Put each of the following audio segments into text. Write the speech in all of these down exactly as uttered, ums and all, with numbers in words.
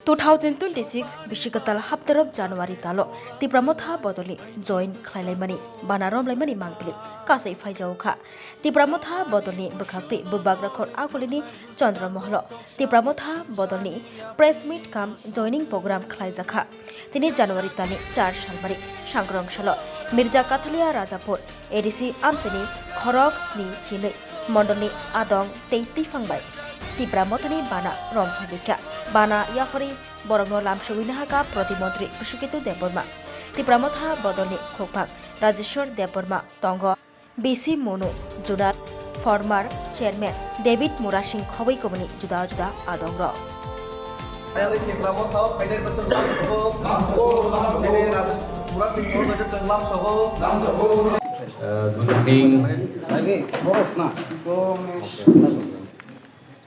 Two thousand twenty-six bisi kwtal haptarok January talo Tipra Motha bodolni join khlailaimani bana romlaimani mangpili kasai phaijago kha. Tipra Motha bodolni bwkhaktwi bubagra khor agulini Chandra Moholo Tipra Motha bodolni press meet cum joining program khlaijakha. Tini January talni char salmari sangrong salo Mirza Kathalia Rajapur A D C amchaini khorok sni chinwi mondolni adong tei twiphang bai Tipra Mothani bana rom phaikha. Bana yapharwi borokno lamsogwi nahakha Pratimontri Bisuketu Debbarma, Tipra Motha bodolni khukphang Rajeshwar Debbarma tongo. B C Monu, Junar, former chairman David Murasing khobwi kubuni juda juda adongrok. Uh, good evening.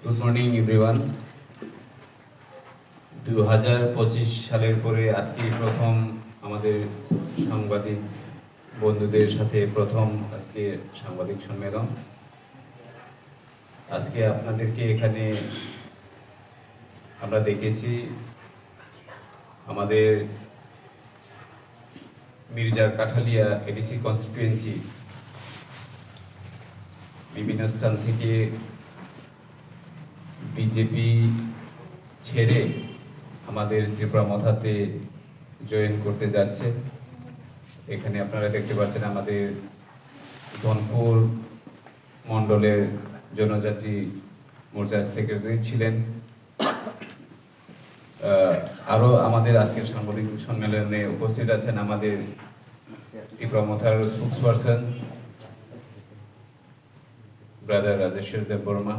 Good morning, everyone. দু হাজার পঁচিশ সালের পরে আজকে প্রথম আমাদের সাংবাদিক বন্ধুদের সাথে প্রথম আজকে সাংবাদিক সম্মেলন। আজকে আপনাদেরকে এখানে আমরা দেখেছি আমাদের মির্জা কাঠালিয়া এডিসি কনস্টিটুয়েন্সি বিভিন্ন স্থান থেকে বিজেপি ছেড়ে আমাদের ত্রিপুরা মথাতে জয়েন করতে যাচ্ছে। এখানে আপনারা দেখতে পাচ্ছেন আমাদের ধনপুর মণ্ডলের জনজাতি মোর্চার সেক্রেটারি ছিলেন। আহ, আরো আমাদের আজকের সাংবাদিক সম্মেলনে উপস্থিত আছেন আমাদের ত্রিপুরা মথার স্পোকসপারসন ব্রাদার রাজেশ্বর দেববর্মা,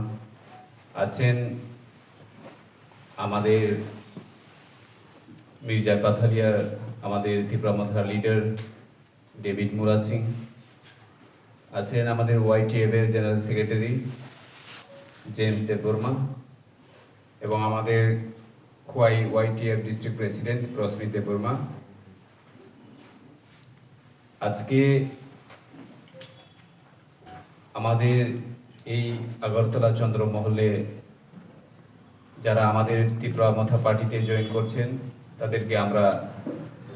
আছেন আমাদের মির্জা কাথালিয়ার, আমাদের ত্রিপুরা মথার লিডার ডেভিড মুরাদ সিং, আছেন আমাদের ওয়াইটিএফ এর জেনারেল সেক্রেটারি জেমস দেববর্মা এবং আমাদের খোয়াই ওয়াইটিএফ ডিস্ট্রিক্ট প্রেসিডেন্ট প্রস্মিত দেববর্মা। আজকে আমাদের এই আগরতলা চন্দ্রমহলে যারা আমাদের ত্রিপুরা মথা পার্টিতে জয়েন করছেন, তাদেরকে আমরা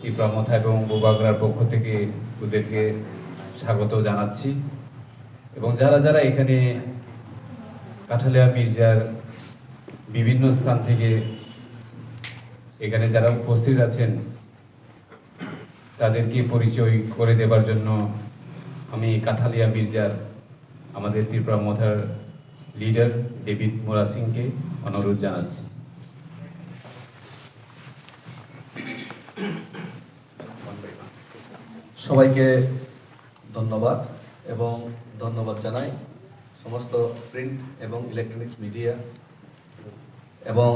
ত্রিপুরা মথা এবং বুবাগ্রার পক্ষ থেকে ওদেরকে স্বাগত জানাচ্ছি। এবং যারা যারা এখানে কাঠালিয়া মির্জার বিভিন্ন স্থান থেকে এখানে যারা উপস্থিত আছেন, তাদেরকে পরিচয় করে দেবার জন্য আমি কাথালিয়া মির্জার, আমাদের ত্রিপুরা মথার লিডার ডেভিড মুরা সিংকে অনুরোধ জানাচ্ছি। সবাইকে ধন্যবাদ এবং ধন্যবাদ জানাই সমস্ত প্রিন্ট এবং ইলেকট্রনিক্স মিডিয়া এবং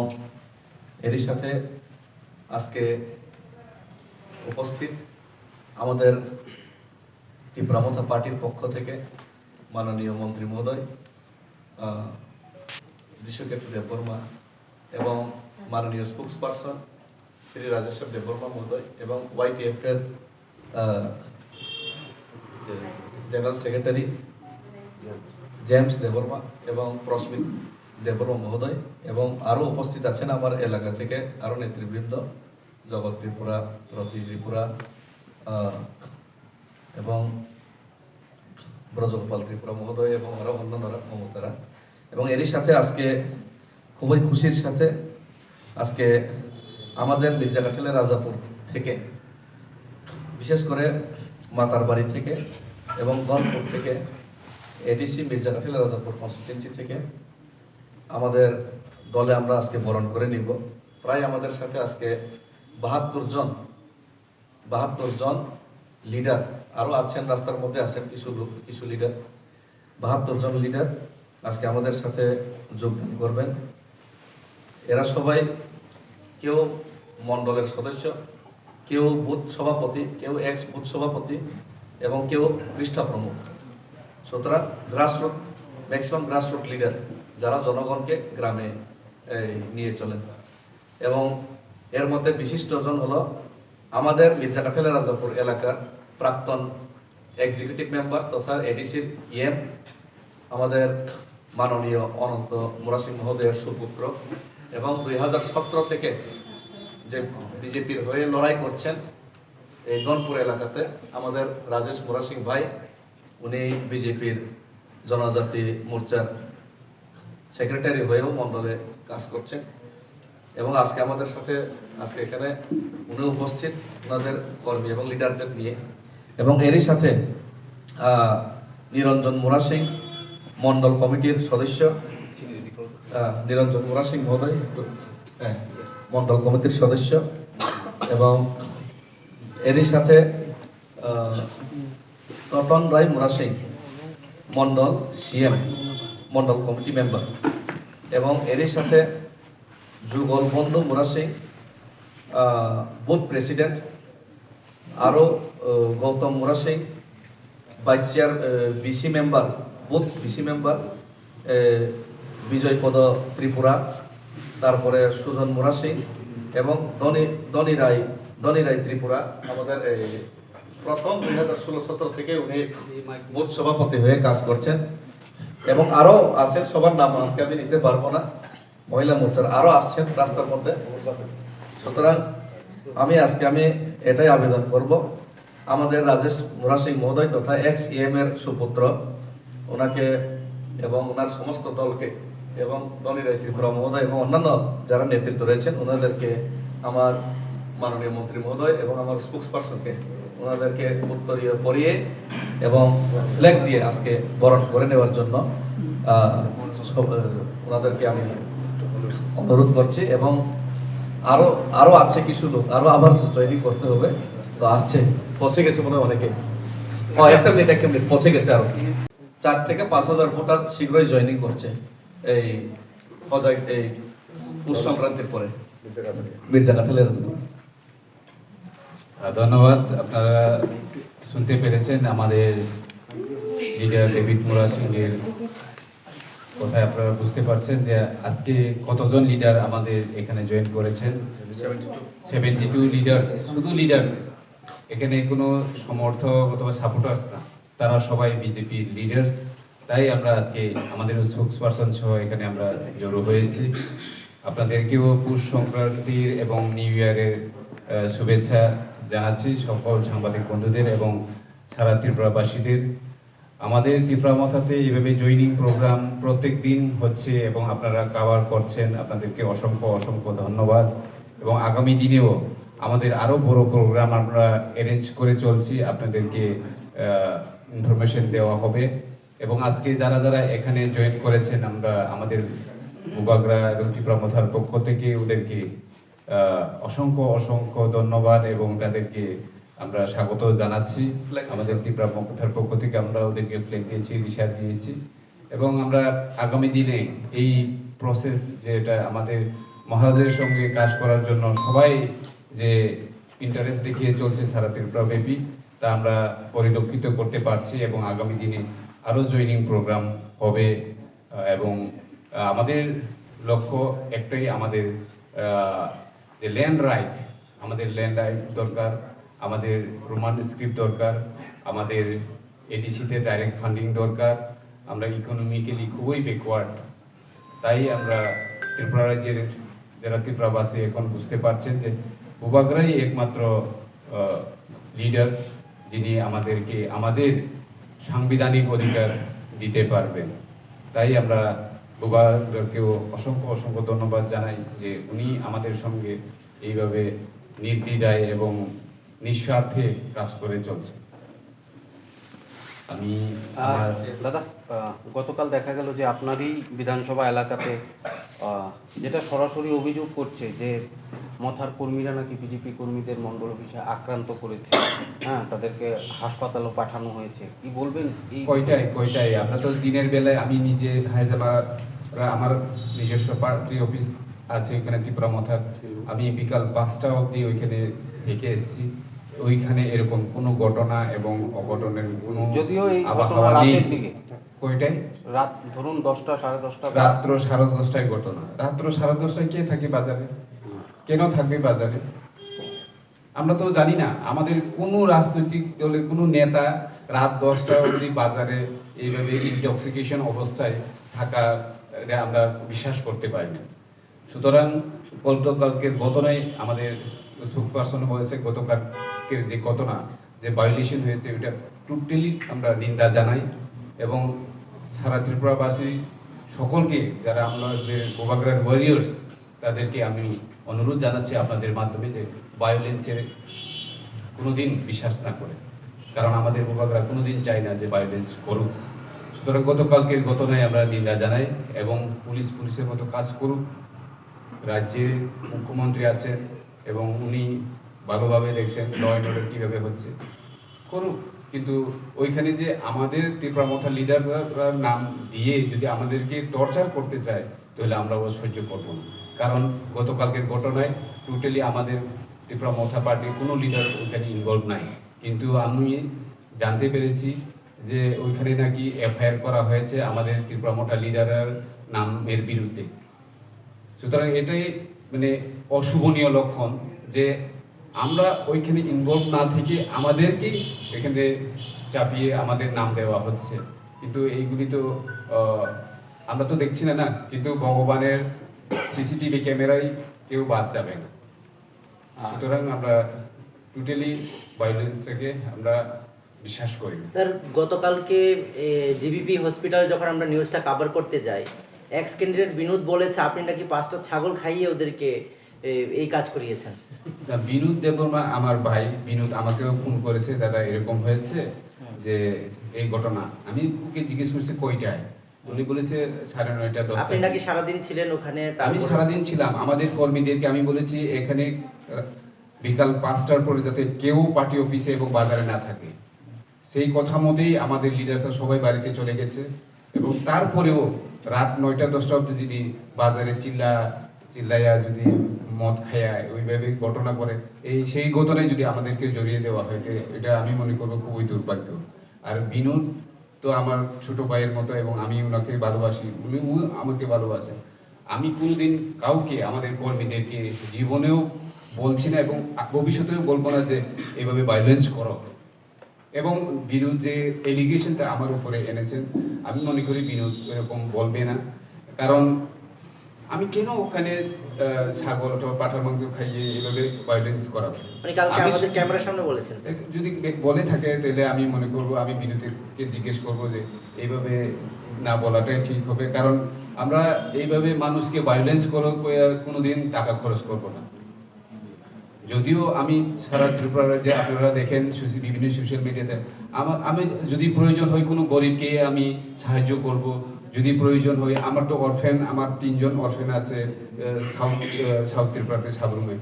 এরই সাথে আজকে উপস্থিত আমাদের ত্রিপুরা মথা পার্টির পক্ষ থেকে মাননীয় মন্ত্রী মহোদয়, আহ, বিশ্বকেতু দেববর্মা এবং মাননীয় স্পোকসপারসন শ্রী রাজেশ্বর দেববর্মা মহোদয় এবং ওয়াইটিএফ এর, আহ, জেনারেল সেক্রেটারি জেমস দেববর্মা এবং প্রস্মিত দেববর্মা মহোদয় এবং আরও উপস্থিত আছেন আমার এলাকা থেকে আরও নেতৃবৃন্দ, জগৎ ত্রিপুরা, রতি ত্রিপুরা, আহ, এবং ব্রজগোপাল ত্রিপুরা মহোদয় এবং আরও অন্যান্যরা, মমতারা। এবং এরই সাথে আজকে খুবই খুশির সাথে আজকে আমাদের মির্জা কাঠালিয়া রাজাপুর থেকে, বিশেষ করে মাতারবাড়ি থেকে এবং গহরপুর থেকে এডিসি মির্জা কাঠালিয়া রাজাপুর কনস্টিটুয়েন্সি থেকে আমাদের দলে আমরা আজকে বরণ করে নিব। প্রায় আমাদের সাথে আজকে বাহাত্তর জন, বাহাত্তর জন লিডার, আরও আছেন, রাস্তার মধ্যে আছেন কিছু লোক, কিছু লিডার, বাহাত্তর জন লিডার আজকে আমাদের সাথে যোগদান করবেন। এরা সবাই কেউ মণ্ডলের সদস্য, কেউ বুথ সভাপতি, কেউ এক্স বুথ সভাপতি এবং কেউ পৃষ্ঠা প্রমুখ। সুতরাং গ্রাসরুট, ম্যাক্সিমাম গ্রাসরুট লিডার, যারা জনগণকে গ্রামে এই, নিয়ে চলেন। এবং এর মধ্যে বিশিষ্টজন হলো আমাদের মির্জা কাঠালিয়া রাজাপুর এলাকার প্রাক্তন এক্সিকিউটিভ মেম্বার তথা এডিসির ইএম, আমাদের মাননীয় অনন্ত মুরাসিং মহোদয়ের সুপুত্র এবং দুই হাজার সতেরো থেকে যে বিজেপির হয়ে লড়াই করছেন এই ধনপুর এলাকাতে, আমাদের রাজেশ মুরা সিং ভাই, উনি বিজেপির জনজাতি মোর্চার সেক্রেটারি হয়েও মণ্ডলে কাজ করছেন এবং আজকে আমাদের সাথে, আজকে এখানে উনি উপস্থিত, ওনাদের কর্মী এবং লিডারদের নিয়ে। এবং এরই সাথে আহ, নিরঞ্জন মুরা সিং, মণ্ডল কমিটির সদস্য, আহ, নিরঞ্জন মুরা সিং মহোদয়, হ্যাঁ, মণ্ডল কমিটির সদস্য, এবং এরই সাথে আহ, Ratan Roy Mura Singh, mandal CM, mandal committee member, এবং এরই সাথে যুগল বন্ধু মুরা সিং, আহ, বুথ প্রেসিডেন্ট, আরও, আহ, গৌতম মুরা সিং, ভাইস চেয়ার, আহ, BC member, booth BC member, আহ, বিজয়পদ ত্রিপুরা, তারপরে সুজন মুরা সিং এবং ধনী, ধনী রায়, ধনী রায় ত্রিপুরা। আমাদের এই প্রথম দুই হাজার ষোলো সতেরো থেকে উনি বুথ সভাপতি হয়ে কাজ করছেন এবং আরও আছেন, সবার নাম আজকে আমি নিতে পারবো না। মহিলা মোর্চার আরও আসছেন রাস্তার মধ্যে। সুতরাং আমি আজকে আমি এটাই আবেদন করব, আমাদের রাজেশ মুরা সিং মহোদয় তথা এক্স ইএম এর সুপুত্র, ওনাকে এবং ওনার সমস্ত দলকে এবং ধনী রায় ত্রিপুরা মহোদয় এবং অন্যান্য যারা নেতৃত্ব রয়েছেন, ওনাদেরকে আমার মাননীয় মন্ত্রী মহোদয় এবং আমার স্পোক্সপারসনকে, ওনাদেরকে উত্তরীয় পরিয়ে এবং ফ্ল্যাগ দিয়ে আজকে বরণ করে নেওয়ার জন্য, আহ, সব, আহ, ওনাদেরকে আমি অনুরোধ করছি। এবং আরো, আরো আছে কিছু লোক, আরো আবার জয়েনিং করতে হবে। তো আসছে, পৌঁছে গেছে মনে হয় অনেকে। ও, একটা মিনিট, একটা মিনিট, পৌঁছে গেছে আরো। চার থেকে পাঁচ হাজার ভোটার শীঘ্রই জয়েনিং করছে এই হজাই, এই পৌষ সংক্রান্তির পরে মির্জা কাঠালের। আহ, ধন্যবাদ। আপনারা শুনতে পেরেছেন আমাদের লিডার ডেভিড মুরা সিংয়ের কথায়। আপনারা বুঝতে পারছেন যে আজকে কতজন লিডার আমাদের এখানে জয়েন করেছেন। সেভেন্টি টু লিডার্স, শুধু লিডার্স। এখানে কোনো সমর্থক অথবা সাপোর্টার্স না, তারা সবাই বিজেপির লিডার। তাই আমরা আজকে আমাদের স্পোক্সপারসন সহ এখানে আমরা জড়ো হয়েছি। আপনাদেরকেও পৌষ সংক্রান্তির এবং নিউ ইয়ারের, আহ, শুভেচ্ছা জানাচ্ছি সকল সাংবাদিক বন্ধুদের এবং সারা ত্রিপুরাবাসীদের। আমাদের ত্রিপুরা মথাতে এইভাবে জয়েনিং প্রোগ্রাম প্রত্যেক দিন হচ্ছে এবং আপনারা কভার করছেন, আপনাদেরকে অসংখ্য অসংখ্য ধন্যবাদ। এবং আগামী দিনেও আমাদের আরও বড় প্রোগ্রাম আমরা অ্যারেঞ্জ করে চলছি, আপনাদেরকে, আহ, ইনফরমেশন দেওয়া হবে। এবং আজকে যারা যারা এখানে জয়েন করেছেন, আমরা আমাদের বুবাগ্রা এবং ত্রিপুরা মথার পক্ষ থেকে ওদেরকে, আহ, অসংখ্য অসংখ্য ধন্যবাদ এবং তাদেরকে আমরা স্বাগত জানাচ্ছি। আমাদের ত্রিপুরা মথার পক্ষ থেকে আমরা ওদেরকে ফ্ল্যাগ দিয়েছি, রিশার দিয়েছি। এবং আমরা আগামী দিনে এই প্রসেস, যেটা আমাদের মহারাজের সঙ্গে কাজ করার জন্য সবাই যে ইন্টারেস্ট দেখিয়ে চলছে সারা ত্রিপুরা ব্যাপী, তা আমরা পরিলক্ষিত করতে পারছি এবং আগামী দিনে আরও জয়েনিং প্রোগ্রাম হবে। আহ, এবং, আহ, আমাদের লক্ষ্য একটাই, আমাদের, আহ, যে ল্যান্ড রাইট, আমাদের ল্যান্ড রাইট দরকার, আমাদের রোমান স্ক্রিপ্ট দরকার, আমাদের এডিসিতে ডাইরেক্ট ফান্ডিং দরকার। আমরা ইকোনমিক্যালি খুবই ব্যাকওয়ার্ড। তাই আমরা ত্রিপুরা রাজ্যের যারা ত্রিপুরাবাসী এখন বুঝতে পারছেন যে বুবাগ্রাই একমাত্র, আহ, লিডার, যিনি আমাদেরকে আমাদের সাংবিধানিক অধিকার দিতে পারবেন। তাই আমরা বুবাগ্রাকেও অসংখ্য অসংখ্য ধন্যবাদ জানাই যে উনি আমাদের সঙ্গে এইভাবে নির্দ্বিধায় এবং নিঃস্বার্থে কাজ করে চলছেন। আমি আহ, দাদা, আহ, গতকাল দেখা গেল যে আপনারই বিধানসভা এলাকাতে, আহ, যেটা সরাসরি অভিযোগ করছে যে মথার কর্মীরা নাকি বিজেপি কর্মীদের মণ্ডল অফিসে আক্রান্ত করেছে, হ্যাঁ, তাদেরকে হাসপাতালও পাঠানো হয়েছে। কি বলবেন এই কয়টায় কয়টায়? আমরা তো দিনের বেলায়, আমি নিজে হায়দ্রাবাদ, আমার নিজস্ব পার্টি অফিস আছে ওখানে ত্রিপুরা মথার। আমি বিকাল পাঁচটা অবধি ওইখানে থেকে এসেছি। ওইখানে এরকম কোনো ঘটনা এবং অঘটনের কোনো যদিও এই ঘটনা আবহাওয়া নেই। রাতের দিকে। কয়টায়? রাত ধরুন দশটা, সাড়ে দশটা বা রাত্র সাড়ে দশটায় ঘটনা। রাত্র সাড়ে দশটায় কে থাকে বাজারে? কেন থাকবে বাজারে? আমরা তো জানি না। আমাদের কোনো রাজনৈতিক দলের কোনো নেতা রাত দশটা অবধি বাজারে এইভাবে ইনটক্সিকেশন অবস্থায় থাকা, এটা আমরা বিশ্বাস করতে পারি না। সুতরাং গতকালকের ঘটনায় আমাদের স্পোকপারসন বলেছে, গতকালকের যে ঘটনা, যে ভায়োলেশন হয়েছে, ওটা টোটালি আমরা নিন্দা জানাই এবং সারা ত্রিপুরাবাসী সকলকে, যারা আমাদের বুবাগ্রার ওয়ারিয়র্স, তাদেরকে আমি অনুরোধ জানাচ্ছি আপনাদের মাধ্যমে যে ভায়োলেন্সের কোনোদিন বিশ্বাস না করে, কারণ আমাদের বুবাগ্রা কোনোদিন চায় না যে ভায়োলেন্স করুক। সুতরাং গতকালকের ঘটনায় আমরা নিন্দা জানাই এবং পুলিশ পুলিশের মতো কাজ করুক, রাজ্যে মুখ্যমন্ত্রী আছেন এবং উনি ভালোভাবে দেখছেন ল অ্যান্ড অর্ডার কীভাবে হচ্ছে, করুক। কিন্তু ওইখানে যে আমাদের ত্রিপুরা মথা লিডাররা নাম দিয়ে যদি আমাদেরকে টর্চার করতে চায়, তাহলে আমরা ও সহ্য করব না। কারণ গতকালকের ঘটনায় টোটালি আমাদের ত্রিপুরা মথা পার্টির কোনো লিডার্স ওইখানে ইনভলভ নাই। কিন্তু আমি জানতে পেরেছি যে ওইখানে নাকি এফআইআর করা হয়েছে আমাদের ত্রিপুরা মথা লিডারের নামের বিরুদ্ধে। সুতরাং এটাই মানে অশুভনীয় লক্ষণ যে আমরা ওইখানে ইনভলভ না থেকে আমাদেরকেই এখানে চাপিয়ে আমাদের নাম দেওয়া হচ্ছে। কিন্তু এইগুলি তো আহ, আমরা তো দেখছি না, না, কিন্তু ভগবানের সিসিটিভি ক্যামেরায় কেউ বাদ যাবে না। সুতরাং আমরা টোটালি ভায়োলেন্সটাকে আমরা বিশ্বাস করি না। স্যার, গতকালকে জিবিপি হসপিটালে যখন আমরা নিউজটা কভার করতে যাই, এক্স ক্যান্ডিডেট বিনোদ বলেছে আপনি নাকি পাঁচটা ছাগল খাইয়ে ওদেরকে এ, এই কাজ করিয়েছেন। না, বিনোদ দেববর্মা আমার ভাই, বিনোদ আমাকেও ফোন করেছে, "দাদা, এরকম হয়েছে যে এই ঘটনা।" আমি ওকে জিজ্ঞেস করছি, "কয়টায়?" উনি বলেছে, "সাড়ে নয়টা, দশটা।" আপনি নাকি সারাদিন ছিলেন ওখানে? আমি সারাদিন ছিলাম। আমাদের কর্মীদেরকে আমি বলেছি, "এখানে আহ, বিকাল পাঁচটার পরে যাতে কেউ পার্টি অফিসে এবং বাজারে না থাকে।" সেই কথা মতেই আমাদের লিডার্সরা সবাই বাড়িতে চলে গেছে এবং তারপরেও রাত নয়টা দশটা অবধি যদি বাজারে চিল্লা চিল্লাইয়া যদি মদ খাইয়া ওইভাবে ঘটনা করে, এই সেই ঘটনায় যদি আমাদেরকে জড়িয়ে দেওয়া হয়, তে এটা আমি মনে করবো খুবই দুর্ভাগ্য। আর বিনোদ তো আমার ছোট ভাইয়ের মতো এবং আমি ওনাকে ভালোবাসি, উনিও আমাকে ভালোবাসেন। আমি কোনোদিন কাউকে, আমাদের কর্মীদেরকে জীবনেও বলছি না এবং ভবিষ্যতেও বলবো না যে এইভাবে ভায়োলেন্স করো। এবং বিনোদ যে এলিগেশনটা আমার উপরে এনেছেন, আমি মনে করি বিনোদ এরকম বলবে না, কারণ আমি কেন ওখানে আহ, ছাগল অথবা পাঠার মাংস খাইয়ে এইভাবে ভায়োলেন্স করাবো? মানে কালকে আমি আমাদের ক্যামেরার সামনে বলেছেন স্যার। যদি বে- বলে থাকে, তাহলে আমি মনে করব, আমি বিনোদকে জিজ্ঞেস করব যে এইভাবে না বলাটাই ঠিক হবে, কারণ আমরা এইভাবে মানুষকে ভায়োলেন্স করে কোনোদিন টাকা খরচ করব না। যদিও আমি সারা ত্রিপুরা রাজ্যে আপনারা দেখেন সোশ্যাল- বিভিন্ন সোশ্যাল মিডিয়াতে, আমার আমি যদি প্রয়োজন হয় কোনো গরিবকে আমি সাহায্য করব। যদি প্রয়োজন হয়, আমার তো অরফেন, আমার তিনজন অরফেন আছে আহ, সাউথ আহ, সাউথ ত্রিপুরাতে সাবরুমে।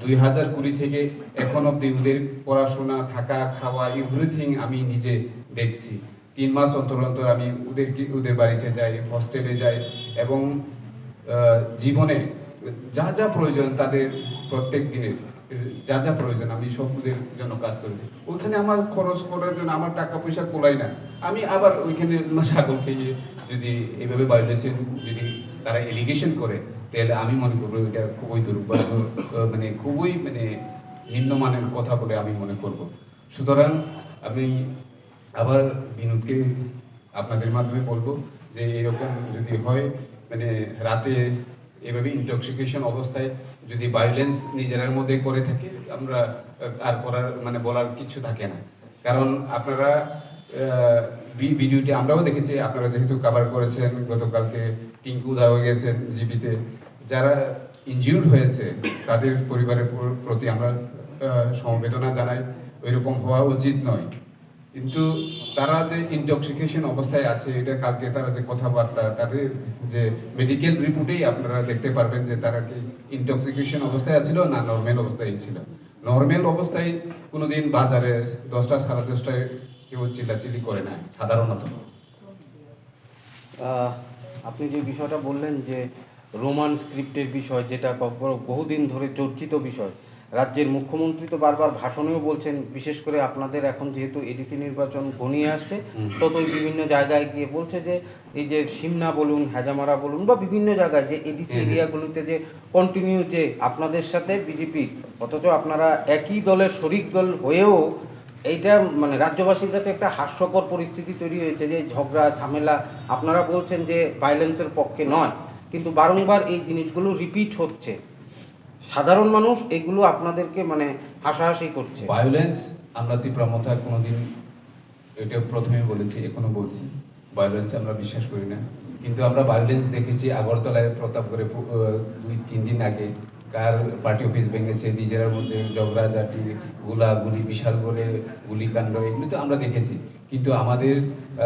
দুই হাজার কুড়ি থেকে এখন অবধি ওদের পড়াশোনা, থাকা, খাওয়া, এভরিথিং আমি নিজে দেখছি। তিন মাস অন্তর অন্তর আমি ওদেরকে, ওদের বাড়িতে যাই, হোস্টেলে যাই এবং আহ, জীবনে যা যা প্রয়োজন তাদের প্রত্যেক দিনের যা যা প্রয়োজন আমি সব ওদের জন্য কাজ করে দিই। ওইখানে আমার খরচ করার জন্য আমার টাকা পয়সা কুলায় না, আমি আবার ওইখানে ছাগল খেয়ে যদি এইভাবে ভায়োলেশন যদি তারা এলিগেশন করে, তাহলে আমি মনে করবো এটা খুবই দুর্ভাগ্য, আহ, মানে খুবই মানে নিম্নমানের কথা বলে আমি মনে করব। সুতরাং আমি আবার বিনোদকে আপনাদের মাধ্যমে বলবো যে এরকম যদি হয়, মানে রাতে এভাবে ইনটক্সিকেশন অবস্থায় যদি ভায়োলেন্স নিজেরার মধ্যে করে থাকে, আমরা আর করার মানে বলার কিছু থাকে না। কারণ আপনারা আহ, ভি- ভিডিওটি আমরাও দেখেছি, আপনারা যেহেতু কভার করেছেন, গতকালকে টিঙ্কু দাও গেছেন জিবিতে, যারা ইনজিউর্ড হয়েছে তাদের পরিবারের প্র- প্রতি আমরা আহ, সমবেদনা জানাই। ওইরকম হওয়া উচিত নয়, কিন্তু তারা যে ইনটক্সিকেশন অবস্থায় আছে, এটা কালকে তারা যে কথাবার্তা, তাদের যে মেডিকেল রিপোর্টেই আপনারা দেখতে পারবেন যে তারা কি ইনটক্সিকেশন অবস্থায় আছিল না নর্মাল অবস্থায় ছিল। নর্মাল অবস্থায় কোনোদিন বাজারে দশটা সাড়ে দশটায় কেউ চিল্লাচিল্লি করে না সাধারণত। আহ, আপনি যে বিষয়টা বললেন যে রোমান স্ক্রিপ্টের বিষয়, যেটা ব- ব- বহুদিন ধরে চর্চিত বিষয়, রাজ্যের মুখ্যমন্ত্রী তো বারবার ভাষণেও বলছেন, বিশেষ করে আপনাদের এখন যেহেতু এডিসি নির্বাচন ঘনিয়ে আসছে, হুম। ততই বিভিন্ন জায়গায় গিয়ে বলছে যে এই যে সিমনা বলুন, হেজামারা বলুন বা বিভিন্ন জায়গায় যে এডিসি হুম, হুম। এরিয়াগুলোতে যে কন্টিনিউ যে আপনাদের সাথে বিজেপি, অথচ আপনারা একই দলের শরিক দল হয়েও এইটা মানে রাজ্যবাসীর কাছে একটা হাস্যকর পরিস্থিতি তৈরি হয়েছে যে ঝগড়া ঝামেলা, আপনারা বলছেন যে ভায়োলেন্সের পক্ষে নয়, কিন্তু বারংবার এই জিনিসগুলো রিপিট হচ্ছে। সাধারণ মানুষ এগুলো আপনাদেরকে মানে হাসাহাসি করছে। ভায়োলেন্স আমরা তীব্র মথায় কোনোদিন, এটা প্রথমে বলেছি, এখনো বলছি, ভায়োলেন্স আমরা বিশ্বাস করি না। কিন্তু আমরা ভায়োলেন্স দেখেছি আগরতলায় প্রতাপগড়ে পু- আহ, দুই তিন দিন আগে, কার পার্টি অফিস ভেঙেছে, নিজেরার মধ্যে ঝগড়াঝাটি, গুলাগুলি, বিশাল করে গুলিকাণ্ড, এগুলি তো আমরা দেখেছি। কিন্তু আমাদের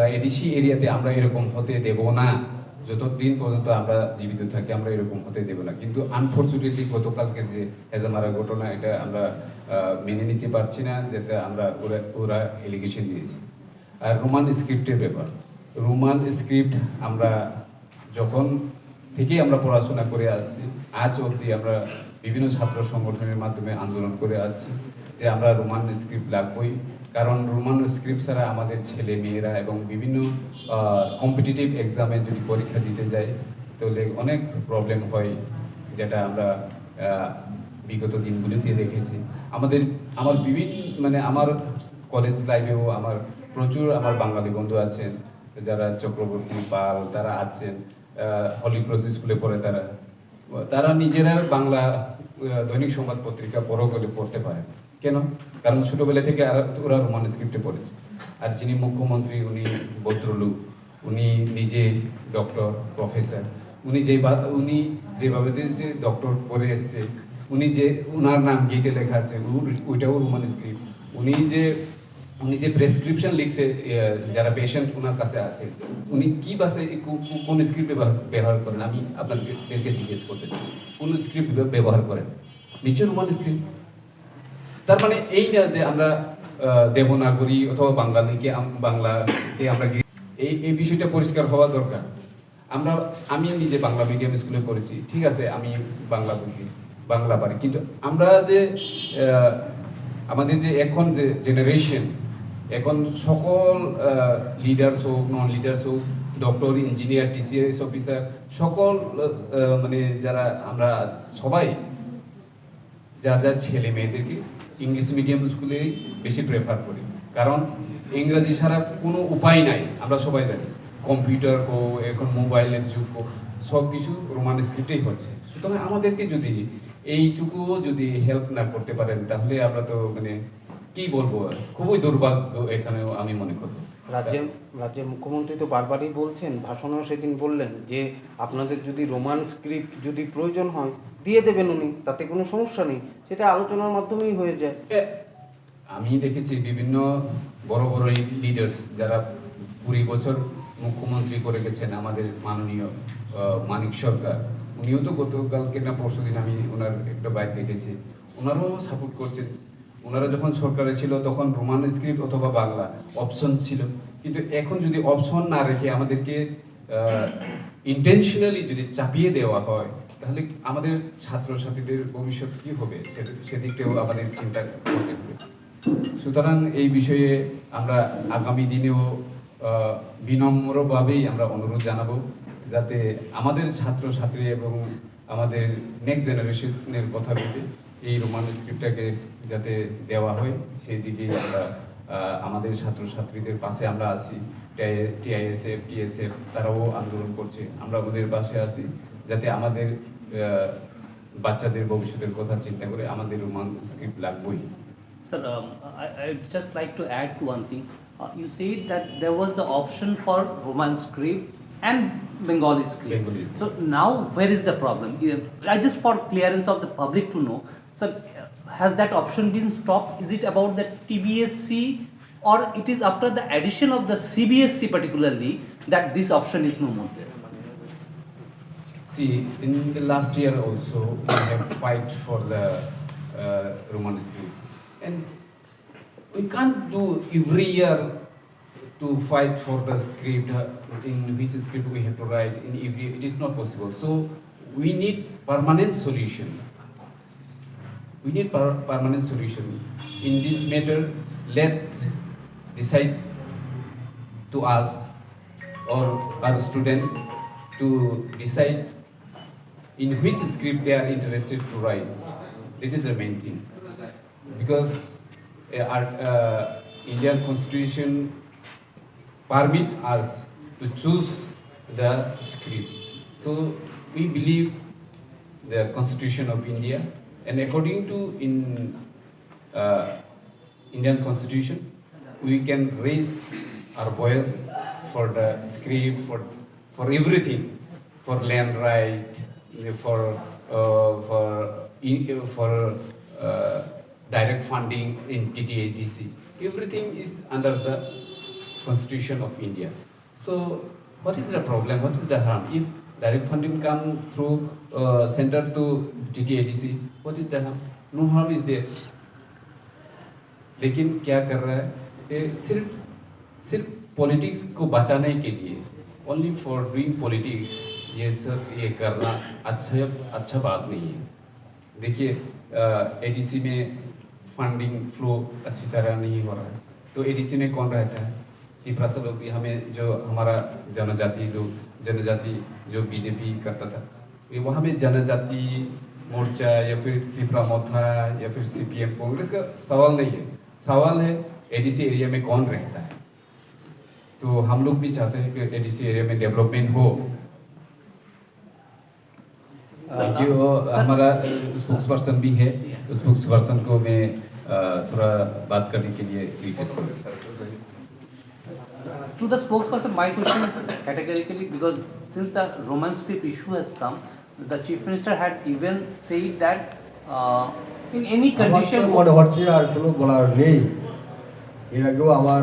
এডিসি এরিয়াতে আমরা এরকম হতে দেব না। যতদিন পর্যন্ত আমরা জীবিত থাকি, আমরা এরকম হতে দেব না। কিন্তু আনফর্চুনেটলি গতকালকের যে হেজামারা ঘটনা, এটা আমরা আহ, মেনে নিতে পারছি না, যেটা আমরা ওরা ওরা এলিগেশন দিয়েছে। আর রোমান স্ক্রিপ্টের ব্যাপার, রোমান স্ক্রিপ্ট আমরা যখন থেকেই আমরা পড়াশোনা করে আসছি, আজ অবধি আমরা বিভিন্ন ছাত্র সংগঠনের মাধ্যমে আন্দোলন করে আসছি যে আমরা রোমান স্ক্রিপ্ট লাগবই। কারণ রোমান স্ক্রিপ্ট ছাড়া আমাদের ছেলে মেয়েরা এবং বিভিন্ন কম্পিটিটিভ এক্সামে যদি পরীক্ষা দিতে যায়, তাহলে অনেক প্রবলেম হয়, যেটা আমরা আহ, বিগত দিনগুলিতে দেখেছি। আমাদের আমার বিভিন্ন মানে আমার কলেজ লাইফেও আমার প্রচুর আমার বাঙালি বন্ধু আছেন, যারা চক্রবর্তী, পাল, তারা আছেন, আহ, হলি ক্রস স্কুলে পড়ে তারা। তারা নিজেরা বাংলা আহ, দৈনিক সংবাদ পত্রিকা পড়ো বলে পড়তে পারে। কেন? কারণ ছোটবেলা থেকে আর ওরা রোমান স্ক্রিপ্টে পড়েছে। আর যিনি মুখ্যমন্ত্রী, উনি ভদ্রলোক, উনি নিজে ডক্টর, প্রফেসর। উনি যে বা- উনি যেভাবে যে ডক্টর করে এসছে, উনি যে ওনার নাম গেটে লেখা আছে, ও- ওইটাও রোমান স্ক্রিপ্ট। উনি যে উনি যে প্রেসক্রিপশন লিখছে, এ, যারা পেশেন্ট ওনার কাছে আছে, উনি কি ভাষায় কো- কো- কোন স্ক্রিপ্ট ব্যবহার ব্যবহার করেন, আমি আপনাদেরকে জিজ্ঞেস করতে চাই, কোন স্ক্রিপ্ট ব্যবহার করেন? নিশ্চয় রোমান স্ক্রিপ্ট। তার মানে এই না যে আমরা আহ, দেবনাগরী অথবা বাঙালিকে আম- বাংলাকে আমরা গিরি- এই এই বিষয়টা পরিষ্কার হওয়া দরকার। আমরা আমি নিজে বাংলা মিডিয়াম স্কুলে পড়েছি, ঠিক আছে, আমি বাংলা বুঝি, বাংলা পারি, কিন্তু আমরা যে আহ, আমাদের যে এখন যে জেনারেশন, এখন সকল লিডার্স হোক, নন লিডার্স হোক, ডক্টর, ইঞ্জিনিয়ার, টিসিএস অফিসার, সকল আহ, মানে যারা আমরা সবাই যার যার ছেলে মেয়েদেরকে ইংলিশ মিডিয়াম স্কুলে বেশি প্রেফার করি, কারণ ইংরাজি ছাড়া কোনো উপায় নাই। আমরা সবাই জানি কম্পিউটার কো, এখন মোবাইলের যুগ কো, সব কিছু রোমান স্ক্রিপ্টেই হচ্ছে। সুতরাং আমাদেরকে যদি এইটুকুও যদি হেল্প না করতে পারেন, তাহলে আমরা তো মানে কি বলবো, খুবই দুর্ভাগ্য এখানেও আমি মনে করবো। রাজ্যের রাজ্যের মুখ্যমন্ত্রী তো বারবারই বলছেন, ভাষণেও সেদিন বললেন যে আপনাদের যদি রোমান স্ক্রিপ্ট যদি প্রয়োজন হয়, দিয়ে দেবেন উনি, তাতে কোনো সমস্যা নেই, সেটা আলোচনার মাধ্যমেই হয়ে যায়। এ, আমি দেখেছি বিভিন্ন বড় বড় লিডার্স যারা কুড়ি বছর মুখ্যমন্ত্রী করে গেছেন, আমাদের মাননীয় আহ, মানিক সরকার, উনিও তো গতকালকে না পরশু দিন আমি ওনার একটা বাইট দেখেছি, ওনারাও সাপোর্ট করছেন। ওনারা যখন সরকারে ছিল তখন রোমান স্ক্রিপ্ট অথবা বাংলা অপশন ছিল, কিন্তু এখন যদি অপশন না রেখে আমাদেরকে ইন্টেনশনালি যদি চাপিয়ে দেওয়া হয়, তাহলে আমাদের ছাত্রছাত্রীদের ভবিষ্যৎ কি হবে, সে- সেদিকটাও আমাদের চিন্তা করতে হবে। সুতরাং এই বিষয়ে আমরা আগামী দিনেও আহ, বিনম্রভাবেই আমরা অনুরোধ জানাবো, যাতে আমাদের ছাত্রছাত্রী এবং আমাদের নেক্সট জেনারেশনের কথা ভেবে এই রোমান স্ক্রিপ্টটাকে যাতে দেওয়া হয়, সেই দিকেই আমরা আহ, আমাদের ছাত্রছাত্রীদের পাশে আমরা আছি। টিআইএসএফ, টিএসএফ, তারাও আন্দোলন করছে, আমরা ওদের পাশে আছি, যাতে আমাদের আহ, বাচ্চাদের ভবিষ্যতের কথা চিন্তা করে আমাদের রোমান স্ক্রিপ্ট লাগবেই। Sir, um, I, I'd just like to add to one thing. Uh, you said that there was the option for Roman script and Bengali script. Bengali script. So now, where is the problem? Uh, I just for clearance of the public to know, sir, uh, has that option been stopped? Is it about the T B S C, or it is after the addition of the C B S C particularly that this option is no more there? See, in the last year also, we have fight for the uh, Roman script, and we can't do every year to fight for the script, uh, in which script we have to write in every. It is not possible. So we need permanent solution. We need per- permanent solution in this matter. Let decide to us or our student to decide in which script they are interested to write. That is the main thing. Because uh, our uh, Indian constitution permit us to choose the script. So we believe the Constitution of India, And according to in uh, Indian Constitution, we can raise our voice for the script, for for everything, for land right, for uh, for in, for uh, direct funding in T T A D C. Everything is under the Constitution of India. So, what is the problem? What is the harm? If direct funding come through uh, center to T T A D C, what is the harm? No harm is there. लेकिन क्या कर रहा है? ये सिर्फ सिर्फ पॉलिटिक्स को बचाने के लिए, only for doing politics, ये सब ये करना अच्छा अच्छा बात नहीं है। देखिए, एडीसी में फंडिंग फ्लो अच्छी तरह नहीं हो रहा है, तो एडीसी में कौन रहता है? तिपरासा लोग भी, हमें जो हमारा जनजाति लोग, जनजाति जो बीजेपी करता था, ये वहाँ में जनजाति मोर्चा या फिर तिपरा मोथा या फिर सीपीएम कांग्रेस का सवाल नहीं है। सवाल है एडीसी एरिया में कौन रहता है। तो हम लोग भी चाहते हैं कि एडीसी एरिया में डेवलपमेंट हो। Thank you. हमारा स्पोक्स पर्सन भी है, तो स्पोक्स पर्सन को मैं अ, थोड़ा बात करने के लिए रिक्वेस्ट करूँ। To the spokesperson, my question is categorically, because since the Roman script issue has come, the Chief Minister had even said that uh, in any আমার তো condition, মনে হচ্ছে আর কোনো বলার নেই। এর আগেও আমার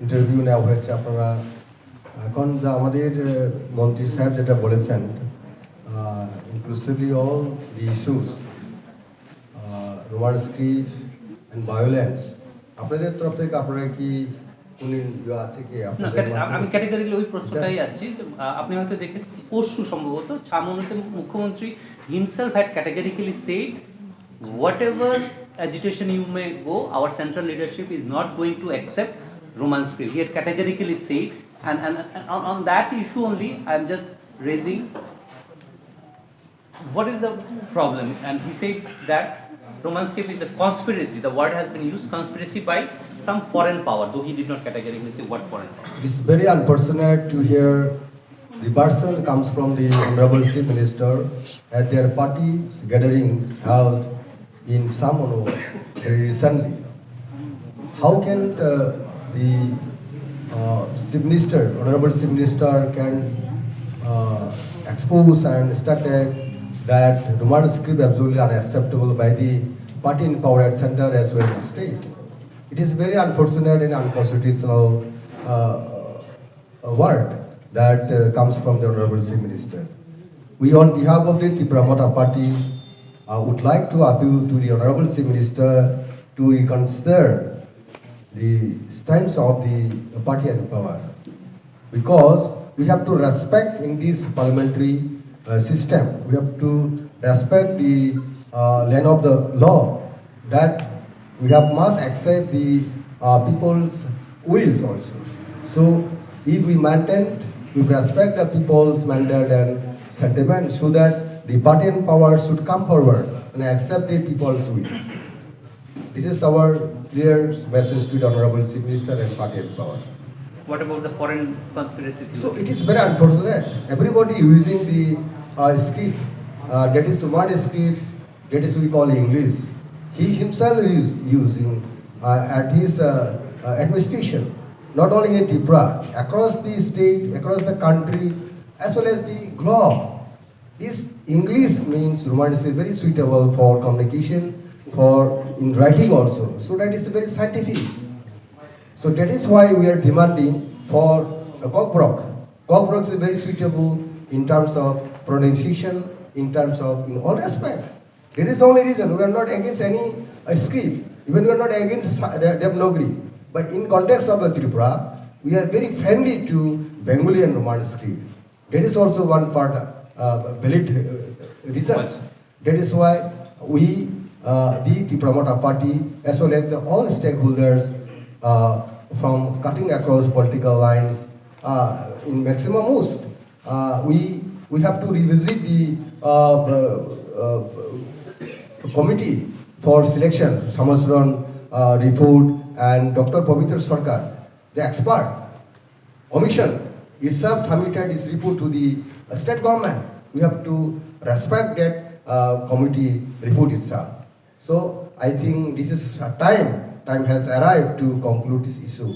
ইন্টারভিউ নেওয়া হয়েছে। আপনারা এখন যা আমাদের মন্ত্রী সাহেব যেটা বলেছেন, inclusively all the issues, Roman script and violence, আপনাদের তরফ থেকে আপনারা কি কোনো ইয়ে আছে কি না, আপনাদের ক্যাটে- মাধ্যমে? আমি ক্যাটেগরিক্যালি ওই প্রশ্নটাই আসছি যে আহ, আপনি হয়তো দেখেন, পরশু সম্ভবত ছামনুতে মুখ্যমন্ত্রী himself had categorically said, whatever agitation you may go, our central leadership is not going to accept Roman script. He had categorically said, and, and, and on, on that issue only, I am just raising what is the problem. And he said that Roman script is a conspiracy. The word has been used, conspiracy by some foreign power, though he did not categorically say what foreign power. It's very unfortunate to hear the person comes from the Honorable Chief Minister at their party gatherings held in Samono very recently. How can uh, the uh, Chief Minister, Honorable Chief Minister, can uh, expose and stated that Roman script absolutely unacceptable by the party in power at center as well as state? It is very unfortunate and unconstitutional uh, word that uh, comes from the Honorable Chief Minister. We, on behalf of the Tipra Motha Party, uh, would like to appeal to the Honorable Chief Minister to reconsider the stance of the party and power, because we have to respect in this parliamentary uh, system, we have to respect the uh, land of the law, that we have must accept the uh, people's wills also. So if we maintain, we respect the people's mandate and sentiment, so that the party in power should come forward and accept the people's will. This is our clear message to the Honorable Chief Minister and party in power. What about the foreign conspiracy theory? So it is very unfortunate. Everybody using the uh, script, uh, that is one script, that is we call English. He himself is using uh, at his uh, uh, administration, not only in Tripura, across the state, across the country, as well as the globe. This English means Roman is very suitable for communication, for in writing also. So that is very scientific. So that is why we are demanding for a Kokborok. Kokborok is very suitable in terms of pronunciation, in terms of in all respect. That is the only reason we are not against any uh, script. Even we are not against Sa- De- Devanagari. But in context of the Tripura, we are very friendly to Bengali and Roman script. That is also one part uh, valid uh, reasons. That is why we, uh, the Tipra Motha Party, as well as all stakeholders uh, from cutting across political lines, uh, in maximum most, uh, we, we have to revisit the uh, uh, committee for selection, Samasaran uh, report and Doctor Pabitra Sarkar, the expert commission itself submitted its report to the uh, state government. We have to respect that uh, committee report itself. So I think this is a time, time has arrived to conclude this issue.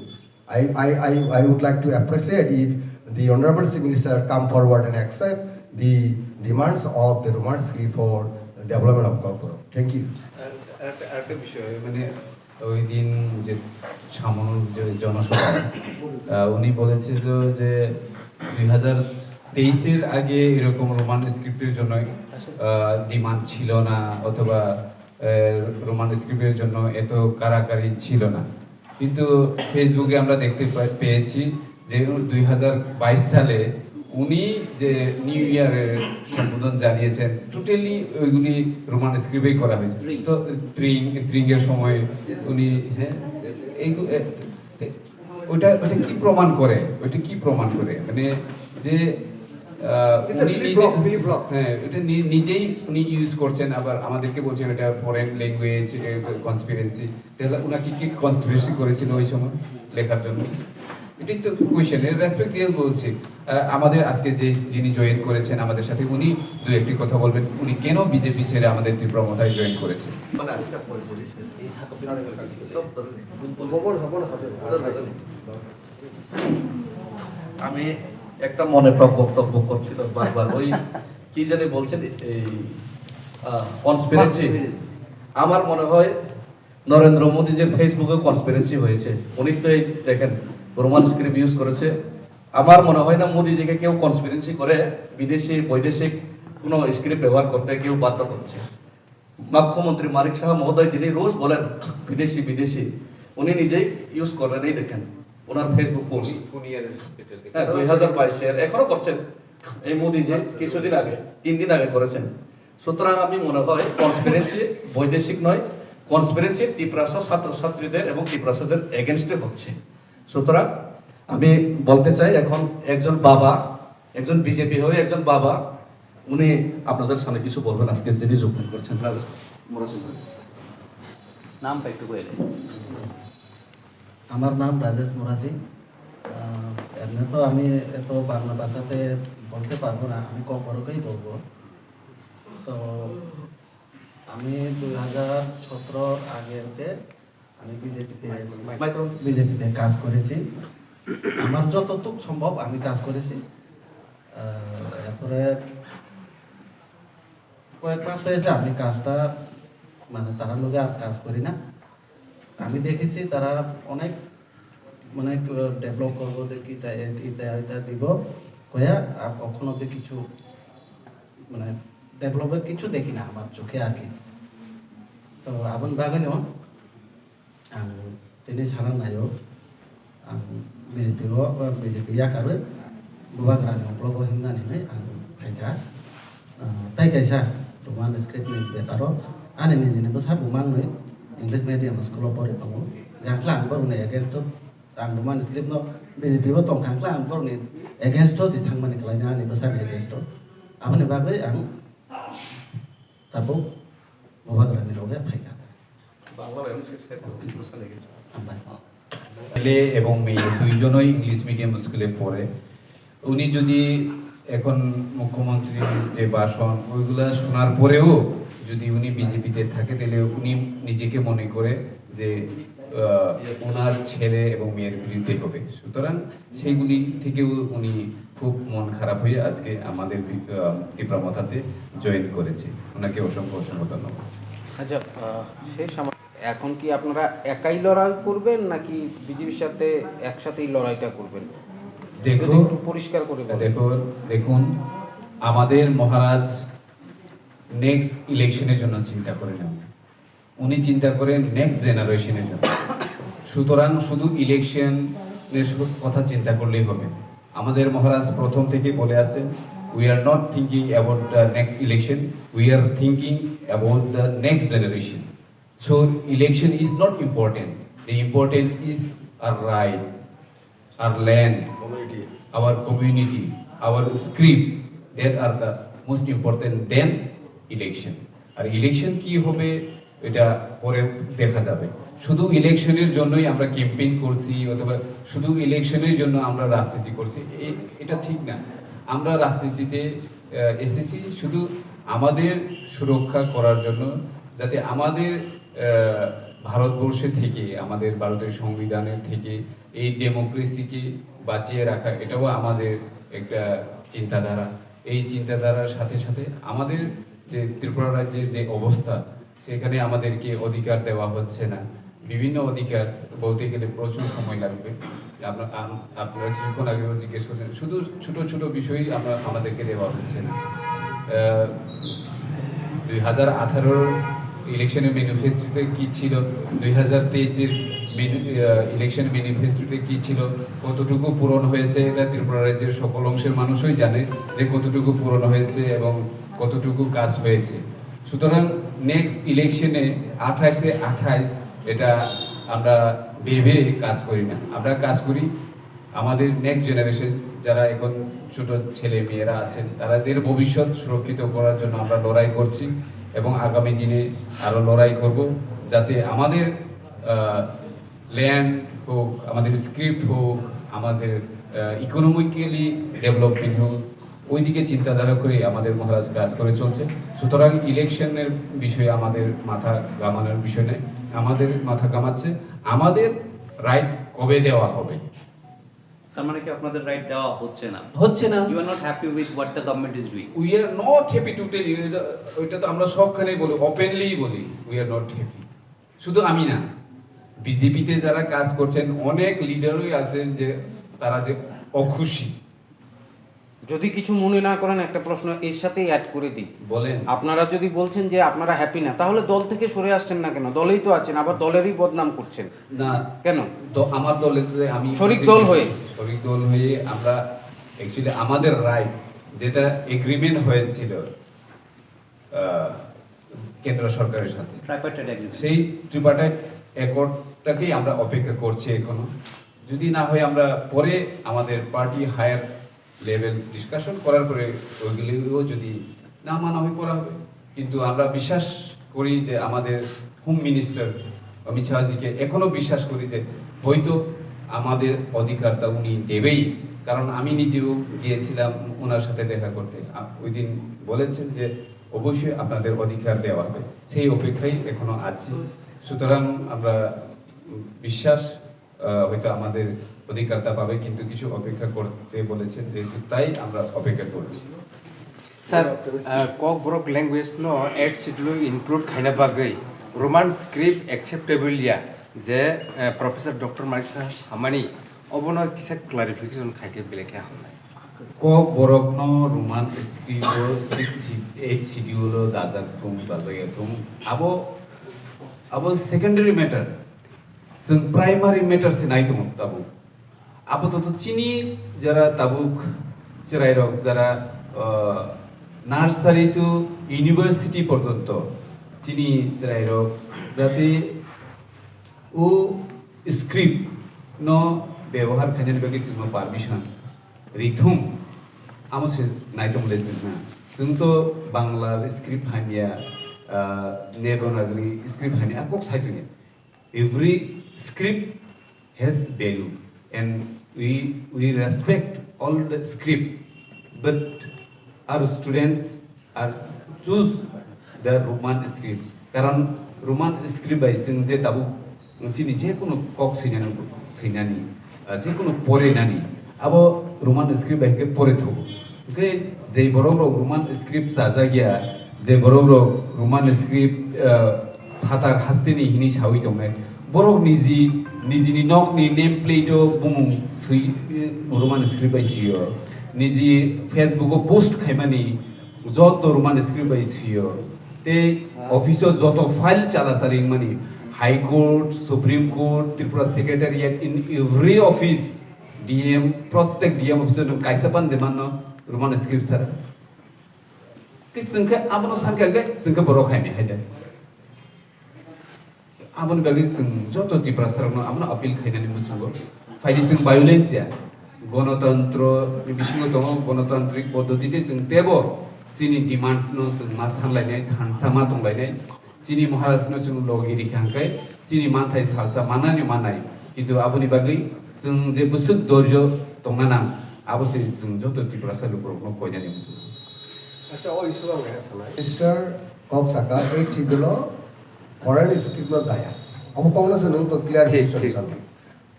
I, I, I, I would like to appreciate if the Honorable Chief Minister come forward and accept the demands of the Roman script for development of Kokborok. Thank you. আর একটা আরেকটা বিষয়, মানে, ওই দিন যে সামনের যে জনসভা, আহ, উনি বলেছিল যে দুই হাজার তেইশের আগে এরকম রোমান স্ক্রিপ্টের জন্য ডিমান্ড ছিল না, অথবা আহ, রোমান স্ক্রিপ্টের জন্য এত কাড়াকাড়ি ছিল না। কিন্তু ফেসবুকে আমরা দেখতে পে- পেয়েছি যে দুই হাজার বাইশ সালে উনি যে নিউ ইয়ারের সম্বোধন জানিয়েছেন, টোটালি ওইগুলি রোমান স্ক্রিপ্টেই করা হয়েছে। তো ত্রিং ত্রিংয়ের সময় উনি, হ্যাঁ, এই তো, এ, তে- ওইটা ওইটা কি প্রমাণ করে? ওইটা কি প্রমাণ করে, মানে, যে আহ, It's a উনি flip নিজে flop, flip flop. হ্যাঁ, ওটা নি- নিজেই উনি ইউজ করছেন, আবার আমাদেরকে বলছেন এটা ফরেন ল্যাঙ্গুয়েজ, কনস্পিরেন্সি। তাহলে ওনাকে কি কনস্পিরেন্সি করেছিল ওই সময় লেখার জন্য? এটাই তো কোয়েশ্চেন, এর রেসপেক্ট দিয়ে বলছি। আহ, আমাদের আজকে যে যিনি জয়েন করেছেন আমাদের সাথে, উনি দু একটি কথা বলবেন, উনি কেন বিজেপি ছেড়ে আমাদের ত্রিপুরা মথায় জয়েন করেছেন? গোবর হবো না হাতে, হাতে। আমি একটা মনে টকবক টকবক করছিল বারবার, ওই কি জানি বলছেন, এই কনস্পিরেন্সি। আমার মনে হয় নরেন্দ্র মোদী যে ফেসবুকে কনস্পিরেন্সি হয়েছে, উনি তো এই দেখেন রোমান স্ক্রিপ্ট ইউজ করেছে। আমার মনে হয় না মোদিজিকে কেউ কনস্পিরেন্সি করে বিদেশি বৈদেশিক কোনো স্ক্রিপ্ট ব্যবহার করতে কেউ বাধ্য করছে। মুখ্যমন্ত্রী মানিক সাহা মহোদয় যিনি রোজ বলেন বিদেশি বিদেশি, উনি নিজেই ইউজ করেন, এই দেখেন ওনার ফেসবুক পোস্ট। হ্যাঁ, দুই হাজার বাইশের এখনো করছেন। এই মোদিজি কিছুদিন আগে, তিন দিন আগে করেছেন। সুতরাং আমি মনে হয় কনস্পিরেন্সি বৈদেশিক নয়, কনস্পিরেন্সি টিপ্রাসা ছাত্রছাত্রীদের এবং টিপ্রাসাদের এগেনস্টে হচ্ছে। সুতরাং আমি বলতে চাই, এখন একজন বাবা, একজন বিজেপি হয়ে একজন বাবা, উনি আপনাদের সামনে কিছু বলবেন, আজকে যিনি যোগদান করছেন, রাজেশ মোরা সিংহ। নামটা একটু বলে। আমার নাম রাজেশ মুরাসি। আহ, এমনি তো আমি এত বাংলা ভাষাতে বলতে পারবো না, আমি ককবরকেই বলবো। তো আমি দুই হাজার সতেরো আগেতে আমি বিজেপিতে বিজেপিতে কাজ করেছি। আমার যতটুকু সম্ভব আমি কাজ করেছি। আহ, এরপরে কয়েক মাস হয়েছে আমি কাজটা, মানে, তারা লগে আর কাজ করি না। আমি দেখেছি তারা অনেক, মানে, ডেভেলপ করবো, দেখি ইতা ইতা ইতা দিব কয়া, আর কখনো তো কিছু, মানে, ডেভেলপের কিছু দেখি না আমার চোখে আর কি। তো আবন বাগানো ang tini sana naio, ang B J P o, B J P yakarwi bubagrani uklogo himnani hinwi ang phaikha. Ah, tei kaisa Roman script ni beparo ani nijini bwsa bumangni English medium school o pori tongo. Yang khe ang borokni against o, ang Roman script no B J P o tongkha, ang khe ang borokni against o si thangmani khlaina ani bwsani against o. Aboni bagwi ang tabuk bubagrani loge phaikha. Hambai. MLA এবং মেয়র দুইজনই English medium স্কুলে পড়ে। উনি যদি এখন মুখ্যমন্ত্রীর যে ভাষণ, ওইগুলা শোনার পরেও যদি উনি বিজেপিতে থাকে, তাহলে উনি নিজেকে মনে করে যে, আহ, ওনার ছেলে এবং মেয়ের বিরুদ্ধে হবে। সুতরাং সেইগুলি থেকেও উনি খুব মন খারাপ হয়ে আজকে আমাদের বি- আহ, ত্রিপুরা মথাতে জয়েন করেছে। ওনাকে অসংখ্য অসংখ্য ধন্যবাদ। আচ্ছা, আহ, সেই সামা- এখন কি আপনারা একাই লড়াই করবেন নাকি বিজেপির সাথে একসাথেই লড়াইটা করবেন? যদি দেখুন, একটু পরিষ্কার করে বলেন। দেখুন, দেখুন, আমাদের মহারাজ নেক্সট ইলেকশনের জন্য চিন্তা করেন না। উনি চিন্তা করেন নেক্সট জেনারেশনের জন্য। সুতরাং শুধু ইলেকশনের শুধু কথা চিন্তা করলেই হবে। আমাদের মহারাজ প্রথম থেকে বলে আছেন, we are not thinking about the next election, we are thinking about the next generation. So election is not important. The important is our right, our land, our community, our script, that are the most important than election. আর ইলেকশন কি হবে, এটা পরে দেখা যাবে। শুধু ইলেকশনের জন্যই আমরা ক্যাম্পেইন করছি অথবা শুধু ইলেকশনের জন্য আমরা রাজনীতি করছি, এ- এটা ঠিক না। আমরা রাজনীতিতে এসেছি শুধু আমাদের সুরক্ষা করার জন্য, যাতে আমাদের আহ, ভারতবর্ষে থেকে, আমাদের ভারতের সংবিধানের থেকে এই ডেমোক্রেসিকে বাঁচিয়ে রাখা, এটাও আমাদের একটা চিন্তাধারা। এই চিন্তাধারার সাথে সাথে আমাদের যে ত্রিপুরা রাজ্যের যে অবস্থা, সেখানে আমাদেরকে অধিকার দেওয়া হচ্ছে না। বিভিন্ন অধিকার বলতে গেলে প্রচুর সময় লাগবে। আপনার আম- আপনারা কিছুক্ষণ আগেও জিজ্ঞেস করছেন, শুধু ছোট ছোট বিষয়ই আমরা আমাদেরকে দেওয়া হচ্ছে না। দুই হাজার আঠারোর ইলেকশনের ম্যানিফেস্টোতে কী ছিল, দুই হাজার তেইশের ইলেকশন ম্যানিফেস্টোতে কী ছিল, কতটুকু পূরণ হয়েছে, এটা ত্রিপুরা রাজ্যের সকল অংশের মানুষই জানে যে কতটুকু পূরণ হয়েছে এবং কতটুকু কাজ হয়েছে। সুতরাং নেক্সট ইলেকশনে আঠাশে আঠাইশ, এটা আমরা ভেবে কাজ করি না। আমরা কাজ করি আমাদের নেক্সট জেনারেশন, যারা এখন ছোট ছেলে মেয়েরা আছেন, তাদের ভবিষ্যৎ সুরক্ষিত করার জন্য আমরা লড়াই করছি এবং আগামী দিনে আরও লড়াই করব, যাতে আমাদের ল্যান্ড হোক, আমাদের স্ক্রিপ্ট হোক, আমাদের ইকোনমিক্যালি ডেভেলপমেন্ট হোক, ওইদিকে চিন্তাধারা করে আমাদের মহারাজ কাজ করে চলছে। সুতরাং ইলেকশনের বিষয়ে আমাদের মাথা ঘামানোর বিষয় নেই। আমাদের মাথা ঘামাচ্ছে আমাদের রাইট কবে দেওয়া হবে। তার মানে কি আপনাদের রাইট দেওয়া হচ্ছে না? হচ্ছে না। You are not happy with what the government is doing? We are not happy totally. ওইটা তো আমরা সবখানেই বলি, ওপেনলি বলি, উই আর নট হ্যাপি। শুধু আমি না, বিজেপিতে যারা কাজ করছেন, অনেক লিডারই আছেন যে তারা যে অখুশি। যদি কিছু মনে না করেন, একটা প্রশ্ন এর সাথেই অ্যাড করে দিই। বলেন। আপনারা যদি বলছেন যে আপনারা হ্যাপি না, তাহলে দল থেকে সরে আসছেন না কেন? দলেই তো আছেন, আবার দলেরই বদনাম করছেন। না, কেন? তো আমার দলের আমি শরিক দল হয়ে। শরিক দল হয়ে আমরা অ্যাকচুয়ালি আমাদের রাইট, যেটা এগ্রিমেন্ট হয়েছিল আহ, কেন্দ্র সরকারের সাথে, ট্রাইপার্টাইট এগ্রিমেন্ট। সেই ট্রিপার্টাইট অ্যাকর্ডটাকেই আমরা অপেক্ষা করছি এখনো। যদি না হয়, আমরা পরে আমাদের পার্টি হায়ার লেভেল ডিসকাশন করার পরে ওইগুলিও যদি না মানা হয়, করা হবে। কিন্তু আমরা বিশ্বাস করি যে আমাদের হোম মিনিস্টার অমিত শাহজিকে এখনও বিশ্বাস করি যে হয়তো আমাদের অধিকারটা উনি দেবেই, কারণ আমি নিজেও গিয়েছিলাম ওনার সাথে দেখা করতে। আ- ওই দিন বলেছেন যে অবশ্যই আপনাদের অধিকার দেওয়া হবে, সেই অপেক্ষায় এখনো আছি। সুতরাং আমরা বিশ্বাস, আহ, হয়তো আমাদের অধিকারটা পাবে, কিন্তু কিছু অপেক্ষা করতে বলেছেন, যেহেতু তাই আমরা অপেক্ষা করছি। Sir, uh, Kokborok language no eighth schedule include khaina bagwi Roman script acceptable ya, je uh, Professor Doctor Manik Saha samani, obono kisa clarification khaikhe belai khe hamnai. Kokborokno Roman script o six, eighth schedule o dajak thung, dajak ya thung. Abo, abo secondary matter. Chwng primary matter se nai tongo tabuk. Abo to, to chini jara tabuk chwrairok jara, uh, nursery to university porjonto chini chwrairok jate o script no bebohar khainani bagwi chwngno permission rithung, amo se naitok le chwngna. Chwng to Bangla script hamya, ah, Devanagari script hamya, a kok sai tongya. Every script has value and we, we respect all the script, but our students are choose the Roman script. Karon Roman script bai chwng je tabuk chini je kono kok swinani, swinani, ah, je kono porinani, abo Roman script bai khe pore thugo. Hwnkhe je borok rok Roman script chajak ya, je borok rok Roman script, ah, phatar hasteni hini sawi tongnai, borok niji, nijini nokni name plate o bumung swi, Roman script bai sio, niji Facebook o post khaimani joto Roman script bai sio, tei office o joto file chala chali wngmani, High Court, Supreme Court, Tripura Secretariat, in every office, D M, prottek D M office o nwng kaisa ban de manno Roman script sara. Ke chwng khe abono san khe, chwng khe borok hai ni hai de. Aboni bagwi chwng joto Tiprasarokno abono appeal khainani muchungo. Phaidi chwng violence ya, gonotantro ni bisingo tongo, gonotantrik poddotite chwng teibo chini demand no chwng ma sanlainai, thansa ma tonglainai. Chini Maharaj no chwng logi rikha hwnkhe chini manthai salsa manani manai. Kintu aboni bagwi chwng je bwswk dorjo tongna nang, abo se chwng joto Tiprasa lukurokno koinani muchungo. Acha, o issue ang kaya sanai. Minister kok saka eight schedule o foreign script no daya. Abo kokno se nung to clarification Thik, thik. Sanai.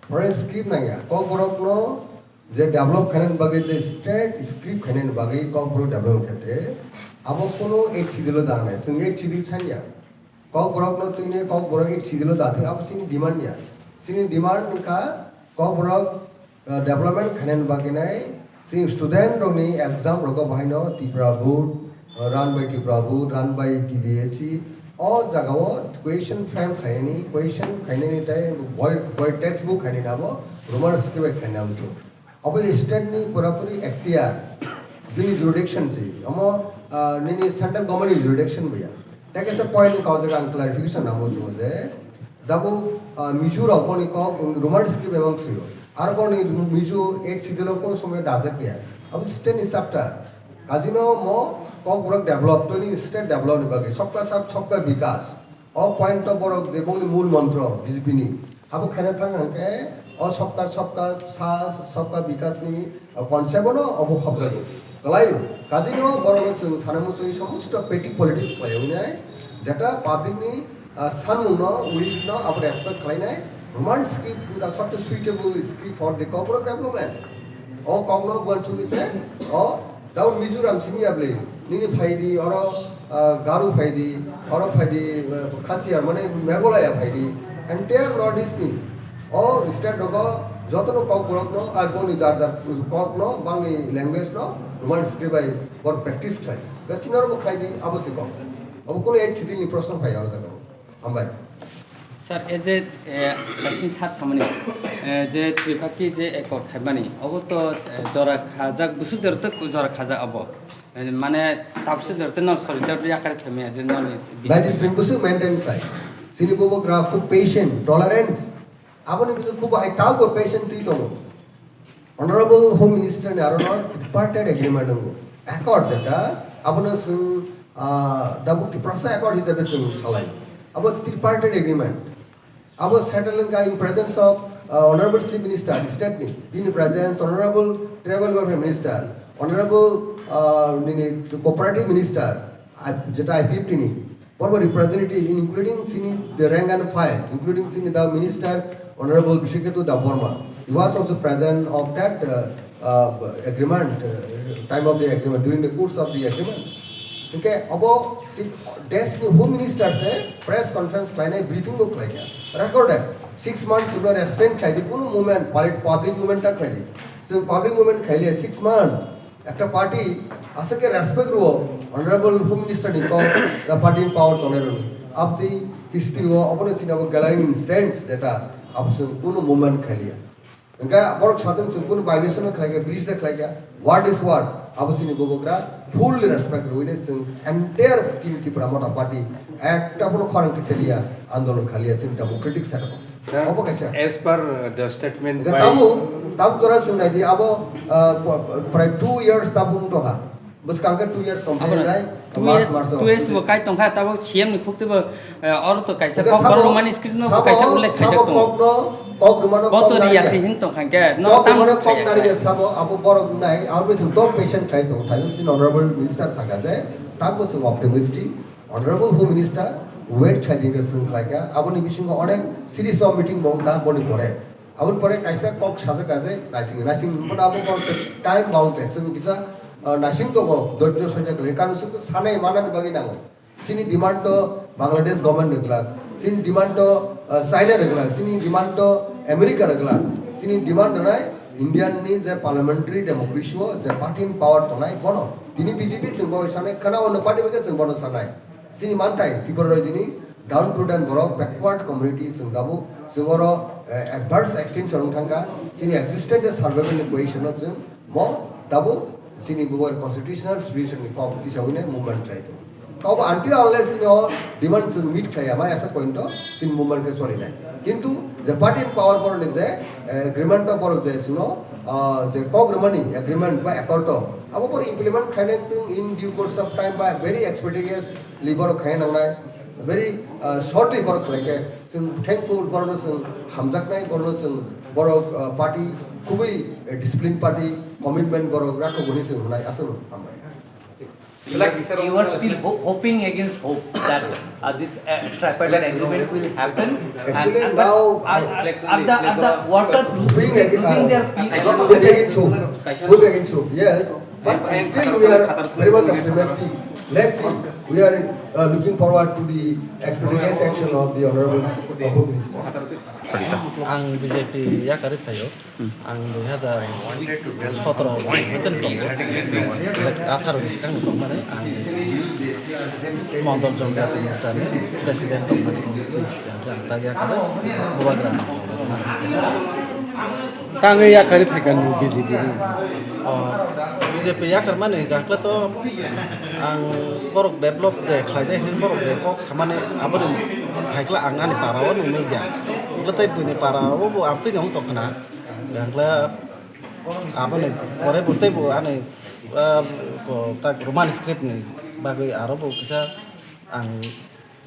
Foreign script nangya. Kokborok no je develop khainani bagwi je state script khainani bagwi kokborok develop khetre abo kono eight schedule o danai. Chwng eight schedule sanya. Kokborok no twini kokborok eight schedule o dathwi abo chini demand ya. Chini demand wngkha kokborok uh, development khainani bagwi nai chini student rokni exam rogo bahaino Tripura board, uh, run by Tripura board, run by T D S C, o jagao question frame khainani, question khainani tei boi, boi textbook khainani abo Roman script bai khainani wngkha. Abo state ni purapuri ekhtiar, bini jurisdiction si, amo, uh, nini central government ni jurisdiction baya. Tei kaisa point ni kau jaga ang clarification namo chungo je, Dabu, ah, Mizo rok boni kok in Roman script bai mang sio. Ar boni Mizo eight schedule o kono somoy dajak ya. Abo state ni chapter. Kajino mo kokborok develop, toni state develop ni bagwi. Sabka sab, sabka bikas. O point to borok je bongni mul montro B J P ni. Abo khaina thang hangke o sabka, sabka sa, sabka bikas ni, ah, concept no obo khobjago. Kalai, kajino borok chwng sana muchwi somosto petty politics khlai wngnai. Jeta public ni ah, sanmungno, wills no abo respect khlainai. Roman script wngkha sabse suitable script for the corporate development. O kokno buan sugwi se, o, dau Mizoram sini abli, nini phaidi, oro, ah, Garo phaidi, oro phaidi, ah, Khasiar, mane Meghalaya phaidi, entire North East ni, o state rogo jotono kokborok no, ar boni jar jar kok no, bangni language no, Roman script bai bor practice khlai. Da sinoro bo khlai di, abo se kok. Abo kono eight schedule ni proshno phai o jaga. Hambai. Sir, e je, eh, Kasim sir samani, eh, je Tripaki je accord khaimani, obo to, eh, jora khajak, busu jora to jora khajak abo. Eh, mane, tapse jora to nor solidarity yakar khaimaya, je nor ni Bai di sing busu maintain khlai. Sini bobo gra khub patient, tolerance. Aboni busu khub hai tau bo patient twi tongo. Honorable Home Minister ni aro no tripartite agreement wngo. Accord jeta abono chwng, ah, Dabuk Tiprasa Accord hisabe chwng salai. Abo tripartite agreement. Abo settle wngkha in presence of, ah, Honorable Chief Minister, state ni, in presence Honorable Tribal Welfare Minister, Honorable, ah, nini Cooperative Minister, I-, jeta I P F T ni. Borok representative, including chini the rank and file, including chini the minister, Honorable Bishiketu Debbarma. He was also present of that, uh, uh, agreement, uh, time of the agreement, during the course of the agreement. Okay, abo si desh ni Home Minister se press conference khlainai briefing bo khlaikha. Recorded. Six months ulo restraint khlaidi, kunu movement, public, public movement ta khlaidi. So public movement khaile six month. Ekta party aswk khe respect rwo, Honorable Home Minister ni kok, the party in power tongnai rwni. Abdi history o obono chini abo glaring instance jeta abo chwng kunu movement khailiya. Hingkhe borok satung chwng kunu violation o khlaikha, breach da khlaikha, word is word. Abo chini bubagra fully respect rwini chwng entire chini Tipra Motha Party ekta bono khorang tisaliya andolon khailiya chini democratic setup. Sir, obo kaisa. As per, uh, the statement Hingkhe by tabuk, tabuk jora swng naidi, abo, uh, prai two years tabuk wng tongkha. Bwskang khe two years complete Abono nai, two March, years, March o two years complete. Bo kai tongkha, tabuk C M ni khuk tebo, uh, oro to kaisa Hingkhe kok sabo, borok romani script no sabo, kaisa ullekh sabo khaijak tongo. Kokno, kok rwmano Bo kok to riya nariya. Se hin tongkha hingkhe, no Kok tam rwmano kok khaijak nariya kha. Sabo, abo borok nai, abo chwng tok patient khai tong, thai, sin honorable minister saka je, tabuk chwng optimistic. Honorable Home Minister, wait khlai di hwnkhe chwng khlai kha. Aboni bisingo onek series of meeting bo wngkha boni pore. Aboni pore kaisa kok sajak kha je naising, naising bono abo bo time bound khe chwng kisa, ah, naising tongo, dhoirjo soijakle. Karon chwng to sanai manani bagwi nango. Chini demand to Bangladesh government rwglak, chini demand to, ah, China rwglak, chini demand to America rwglak, chini demand rwnai Indian ni je parliamentary democracy o je party in power tongnai bono. Tini B J P chwng bo sanai, khana ono party bai khe chwng bono sanai. Chini manthai Tripura rajini down to down borok, backward community chwng dabu chwng oro, eh, adverse extinction wng thangkha. Chini existence survival ni question o chwng mo dabu chini bubar constitutional situation ni kok tisawine movement khlai tongo. Kok until unless chini o demand chwng meet khlaiya, mai asa point o chini movement khe cholinai. Kintu je party in power borok ni je, eh, agreement o borok je chwngno, ah, je kok rwmani agreement ba accord o abo borok implement khlainai tong in due course of time ba very expeditious Libor khaina nangnai, very, uh, shortly bor khlai khe, chwng thankful, borokno chwng hamjaknai, borokno chwng, borok, uh, party, kubui, uh, discipline party, commitment borok rakho hwnwi chwng hwnai, aswk hambai. You are, you are still ho- hoping against hope that uh, this uh, tripartite agreement will happen. And, actually, and now, uh, at the, at the workers losing, hoping ag- losing their uh, peace. Hoping against hope. Hoping against hope, yes. But still, we are very much optimistic. Let's see. We are uh, looking forward to the expeditious action of the Honorable uh, Home Minister. Ang B J P yakarwi phaio. Ang dui hazar sotoro boitani tongo. Atharo ni swkang tongmani ang Mondol Jomjati Morchani president tongmani. Ang tak yakarwi Bubagra. Tangwi yakarwi phaikha nwng B J P ni? O, B J P yakarmani hwnkhe to ang borok develop je khlainai hinwi borok je kok samani aboni phaikla ang ani para o nuknai ya. Hwnkhe tei buini para o bo amtwino wng tongkha na. Hwnkhe aboni pore bo tei bo ani, ah, ko tak Roman script ni bagwi aro bo kisa ang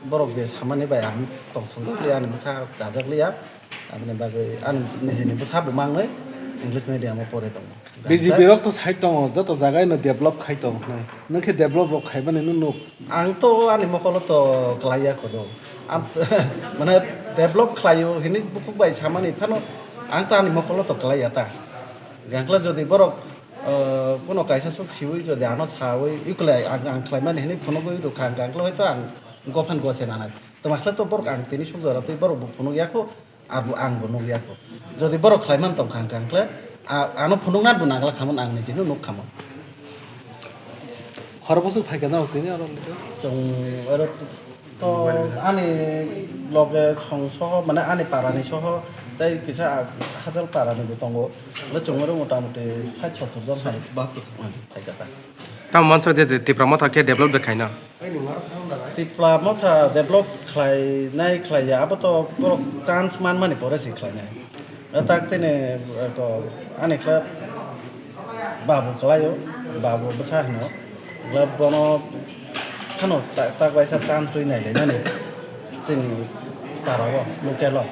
borok je samani bai ang tongthok liya, ani bwkha chajak liya, aboni bagwi ani nijini bwsa bo mangwi English medium o pore tongo. B J P rok to sai tongo, joto jaga ino develop khai tong hwnwi. Nwng khe develop rok khaimani nwng nuk? Ang to ani mokolo to klai ya kono. Am-, mane develop khlaio hinwi bukhuk bai samani phano ang to ani mokolo to klai ya ta. Hwnkhe jodi borok, uh, kuno kaisa swk siwi jodi ano sawi iklai ang, ang khlaimani hinwi phunugwi rwkha hwnkhe hoito ang gophan gose nanai. Twma khlai to borok ang tini swk jora twi borok bo phunuk ya kho. Abo ang bo nukya kho. Jodi borok khlai man tong kha, hwnkha hwnkhe, a-, ano phunukna bo nangla khamon, ang nijino nuk khamon. Khorokboswk phaikha norok tini oro? Chwng oro to ani loge song soho, mane ani parani soho, tei kisa hajal parani bo tongo. Hwnkhe chwng oro motamuti sait sottor jon hai. Bahatur. Hmm, phaikha ta. Tamo mansa je Tipra Motha khe develop de khaina. Tipra Motha develop khlainai khlaiya, abo to borok chance manmani pore se khlainai. Tak tini, eh, ko, ani khlai babu khlaio, babu bwsa hino. Khlai bono phano ta-, tak waisa chance twi nailainani chini parao, local o.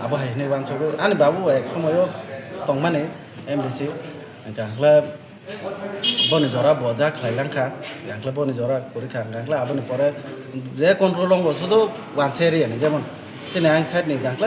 Abo hai hinwi uansugwi ani babu bo ek somoio tongmani M D C. Hwnkha khlai Boni jora bo ja khlai lang kha, hwnkhe boni jora kwrwi kha, hwnkhe aboni pore je control wngo sudu wanse area ni, jemon chini ang side ni hwnkhe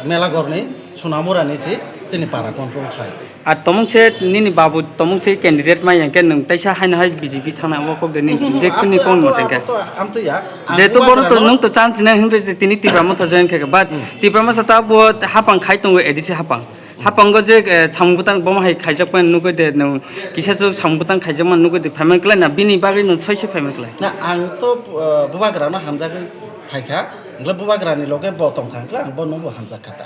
Melagor ni, Sonamura ni si chini para control khlai. A tomung se nini babu tomung se candidate mai hwnkhe nwng teisa haino hai B J P thangna o kok de ni je kuni kong mo tengke. Abo to amtwi ya. Jehetu bono to nwng to chance nai hinpe se tini Tipra Motha join khe, but Tipra Motha ta bo hapang khai tongo A D C hapang. Hapango je, eh, samung bwtang bomo hai khaijak mani nugwi de, nwng kisa se samung bwtang khaijak mani nugwi de, phaimani kwlai na, bini bagwi nwng soi se phaimani kwlai. Na, ang to, eh, bubagrano hamjagwi phaikha, hwnkhe bubagrani loge bo tongkha, hwnkhe ang bono bo hamjak kha ta.